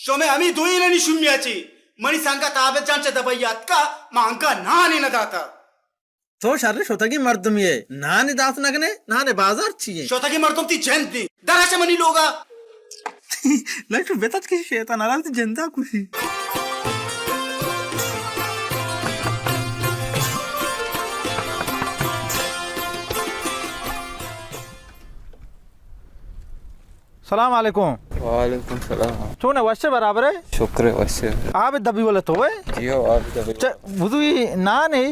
شمے ہمے دوئینانی شومیا چی منی سنگت عابد جان چہ دبئی آتکا، ما انگا نانے نہ داتا۔ تو شر شتگیں مردمے ئے، نانے دات نہ کنے، نانے بازار چی ایں؟ شتگیں مردم تئی جند ایں، درا چہ منی لوگا۔ لچو بتت کہ شیطان حلال تئی جندا کشی۔ سلام علیکم۔ وعلیکم سلام۔ چون ئے، وش ئے، برابر ئے؟ شکر ئے، وش ئے۔ عابد دبی والا تو ئے؟ جی ہو، عابد دبی۔ چہ، بزوی نان ئے،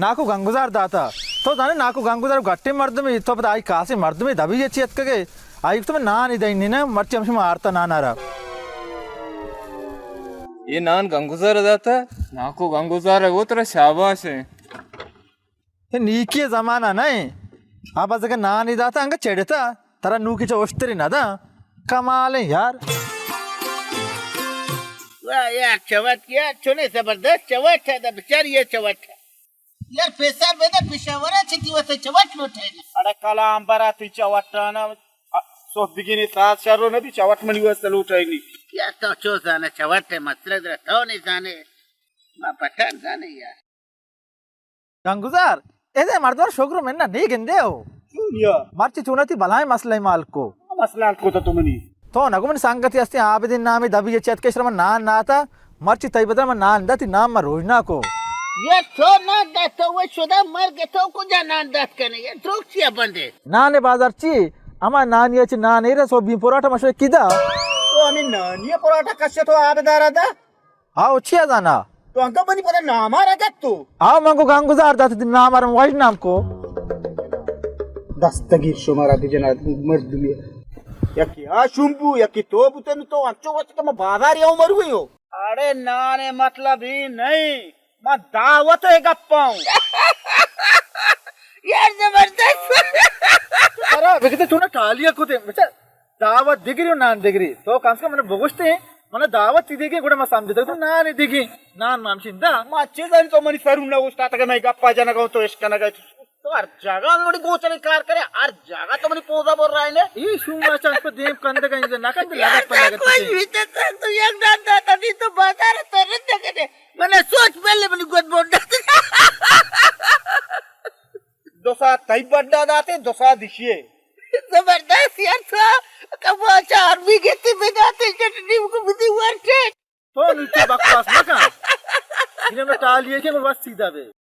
ناکو گنگزار داتا۔ تو زانے ناکو گنگزار گٹے مردمے، تو پدا آئی کاسے مردمے دبی ئے چی اتکگے؟ آئی تو نان ئے دئینی نا، مرچی ہمشی ما آرتا نان آرا۔ اے نان گنگزار داتا؟ ناکو گنگزار ئے، او ترا شاباش ئے۔ اے نیکی زمانہ نہ ایں۔ آ بس اگہ نانی داتا انگہ چڑتا، ترا نوکی چہ اشتری نہ داں۔ کمال ایں یار۔ واہ یار، چوٹ یار، چنے زبردست چوٹ ئے، دا بچار یہ چوٹ ئے۔ یار پیسہ بدہ، پشاورا چتی واسطے چوٹ لوٹے۔ اڑے کلام برا تئی چوٹانا، صبح بگینی ساعت شر رو نبی، چوٹ منی واسطے لوٹائینی۔ یار تو چو زانے چوٹ ئے، مسئلہ درا تو نہیں زانے، ما پٹھان زانے یار۔ گنگزار، اے دے مردم شگر منا نہیں گندے ہو۔ چونیا؟ مرچی چونا تئی بلائیں مسئلہ مال کو۔ مسئلہ حل کو تو منی۔ تو نگو من سنگتی ہستی عابدین نامی دبی چت کے شرم نان ناتا، مرچی تئی بدل من نان داتی نام ما روشنا کو۔ یہ تو نان دات تو وہ شدہ مرگ تو کجا نان دات کنے، یہ دروگ چیا بندے؟ نان بازار چی؟ اما نانی چی نان ایرا سو بی پراٹا مشوی کدا؟ تو ہمیں نانی پراٹا کشے تو عابدارا دا؟ آؤ، چیا زانا؟ تو انگا منی پدا ناما را گت تو۔ آؤ، من کو گنگزار دات نام ارم واج نام کو۔ دستگیر شمارا بجنا مردمی۔ یکی آ شمبو، یکی تو بوتن تو انچو وقت کہ ما بازار یو مروی ہو۔ اڑے نانے مطلب ہی نہیں، ما دعوت ہے گپاؤں۔ یار زبردست۔ ارا بگتے تو نا ٹالیا کو دے، بچا۔ دعوت دگری و نان دگری۔ تو کم سے کم من بگوشتے، من دعوت تی دیگی، گڑا ما سمجھتے تو نان دیگی۔ نان مام چندا۔ ما چیزانی تو منی سرون نہ گوشتا تک میں گپا جنگا تو عشق نہ گئے۔ تو ہر جگہ نوڑی گوچلی کار کرے، ہر جگہ تو منی پوزا بر رہا ہے نے۔ یہ شو ما چانس پر دیم کندگا، نہ کند لگت پر لگت۔ کوئی بھی تو تو یک نان داتا دی تو بازار تو رد کرے۔ من سوچ پہلے منی گد بوڑ داتا۔ دو ساعت تئی بڈا داتے، دو ساعت دشیے۔ زبردست یار، تو کما چار بھی گتی بداتے چٹنی کو بدی ورچے۔ تو نوچے بکواس مکن۔ انہیں میں ٹالیے کہ میں بس سیدھا بے۔